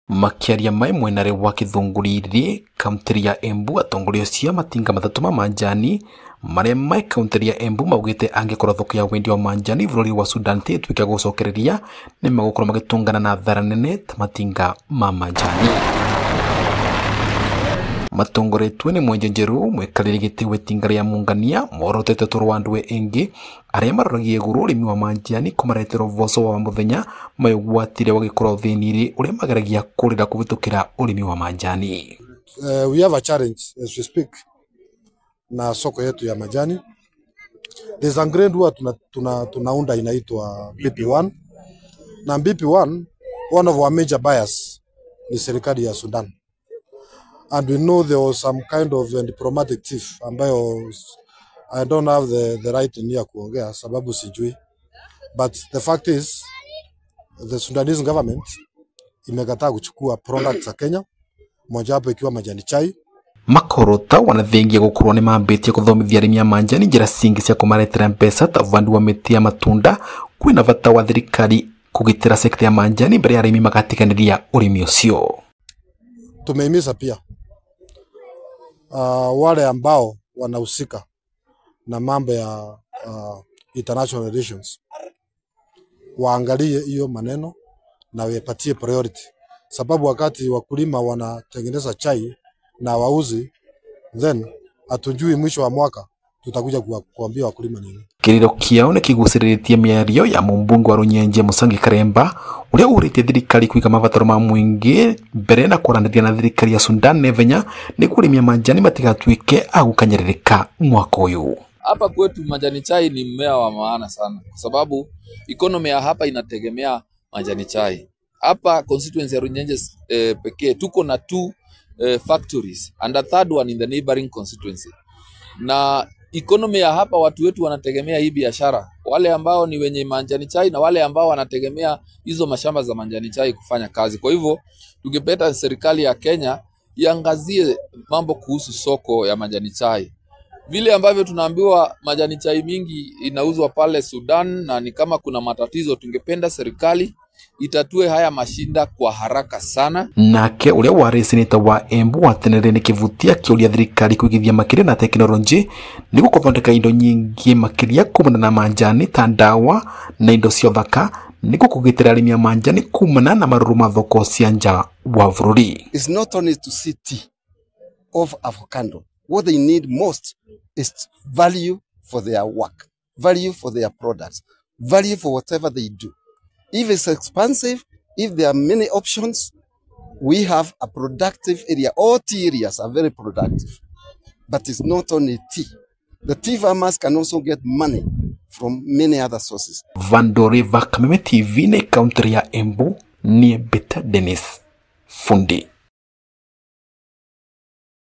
Makiaria mai mwenare wa Githunguri kaunti ya Embu atongoria cia matinga matatu ma manjani maria mai kaunti ya Embu maugite angikorwo thoko ya wendia wa manjani bururi wa Sudan ti ituika gucokereria ni magukorwo magitungana na thara nene ta matinga ma manjani. Matongoretwe ni Mwenje Njeru mwikariri giti wa itinga ria Mungania morotete tũrwandwe ingi aria maroragia iguru urimi wa manjani kumaretera uboco wa muthenya mayugwatire wagikorwo thini uria mageragia kurira kuvitukira urimi wa manjani. We have a challenge as we speak na soko yetu ya majani. There's a grade huwa tunaunda inaitwa BP1, na BP1 one of our major buyers ni serikali ya Sudan. And we know there was some kind of diplomatic tiff ambayo I don't have the right in here kuongea sababu sijui. But the fact is the Sudanese government imekataa kuchukua products za Kenya, mojawapo ikiwa majani chai. Makorota wanathengia gukorwo ni mambitie kuthomithia arimi a manjani njira cingi cia kumaretera mbeca ta uvandi wa miti ya matunda. Kwina bata wa thirikari kugitira sekta ya manjani mbere ya arimi magatiganiria urimi ucio. Tumehimiza pia wale ambao wanahusika na mambo ya international relations waangalie hiyo maneno na wapatie priority, sababu wakati wakulima wanatengeneza chai na wauzi, then hatujui mwisho wa mwaka tutakuja kuambia wakulima nini. Kiriro kiao ni kiguciritie miario ya mumbunge wa Runyenje Musangi Karemba uria uritie thirikari kuiga mabataro ma mwingi mbere na kwaranĩria na thirikari ya Sudan nevenya ni kurimia manjani matigatuike agukanyaririka mwaka uyu. Hapa kwetu majani chai ni mmea wa maana sana kwa sababu economy ya hapa inategemea majani chai. Hapa constituency ya Runyenje pekee tuko na 2 factories and a third one in the neighboring constituency. Na economy ya hapa watu wetu wanategemea hii biashara, wale ambao ni wenye majani chai na wale ambao wanategemea hizo mashamba za majani chai kufanya kazi. Kwa hivyo tungependa serikali ya Kenya iangazie mambo kuhusu soko ya majani chai. Vile ambavyo tunaambiwa majani chai mingi inauzwa pale Sudan na ni kama kuna matatizo, tungependa serikali itatue haya mashinda kwa haraka sana. Nake uria wari seneta wa Embu watenere ni kivutia kiuria thirikari kuigithia makiria na teknoloji niguo kuthondeka indo nyingi makiria kumana na manjani ta ndawa na indo cia uthaka niguo kugitira arimi a manjani kumana na maruru ma thoko cia nja wa bururi. It's not only to see tea of avocado. What they need most is value for their work, value for their products, value for whatever they do. If it's expensive, if there are many options, we have a productive area. All tea areas are very productive, but it's not only tea. The tea farmers can also get money from many other sources. Vandoriva Kameme TV ne kaunti ya Embu ni Beta Dennis Fundi.